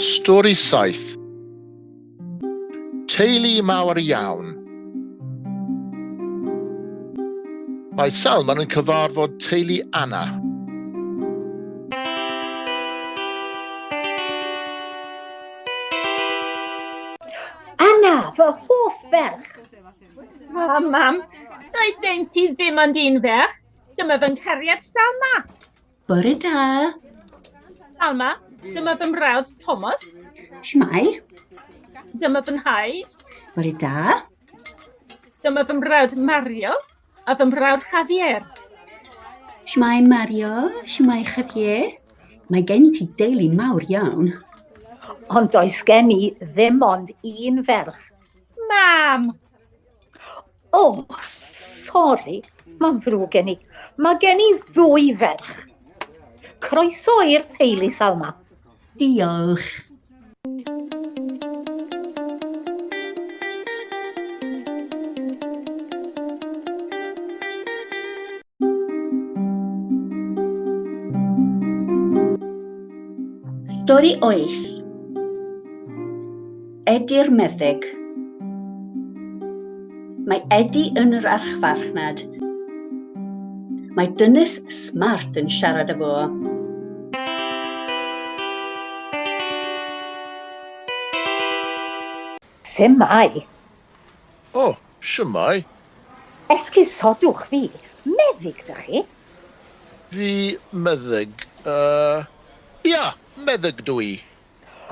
Stori 7. Teulu mawr iawn. Mae Salman yn cyfarfod teulu Anna. Anna, fy hoff ferch! A mam, does gen ti ddim ond un ferch. Dyma fy nghariad Salma. Bore da. Salma, dyma fy mrawd Thomas. Shwmae? Dyma fy nhaid. Bore da. Dyma fy mrawd Mario a fy mrawd Javier. Shwmae Mario, shwmae Javier. Mae gen ti deulu mawr iawn. Ond does gen i ddim ond un ferch. Mam! O, oh, sori, mae'n ddrwg gen i. Mae gen i ddwy ferch. Croeso i'r teulu, Salma. Diolch. Stori 8. Edi'r meddyg. Mae Eddie yn yr archfarchnad. Mae dynes smart yn siarad â fo. Shwmae? O, shwmae? Esgusodwch fi, meddyg dych chi? Fi meddyg. Ia, meddyg dw i.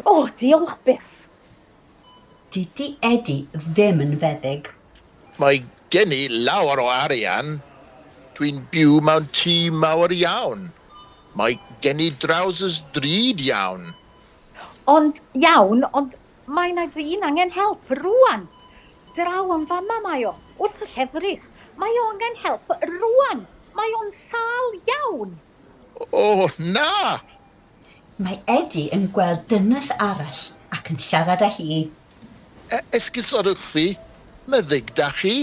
O, diolch byth. Dydy Eddie ddim yn feddyg. Mae gen i lawer o arian. Dwi'n byw mewn tŷ mawr iawn. Mae gen i drowsus drud iawn. Ond iawn, ond mae 'na ddyn angen help rŵan. Draw yn fama mae o, wrth y llefrith. Mae o angen help rŵan. Mae o'n sâl iawn. O, na! Mae Eddie yn gweld dynes arall ac yn siarad â hi. Esgusodwch fi, meddyg da chi?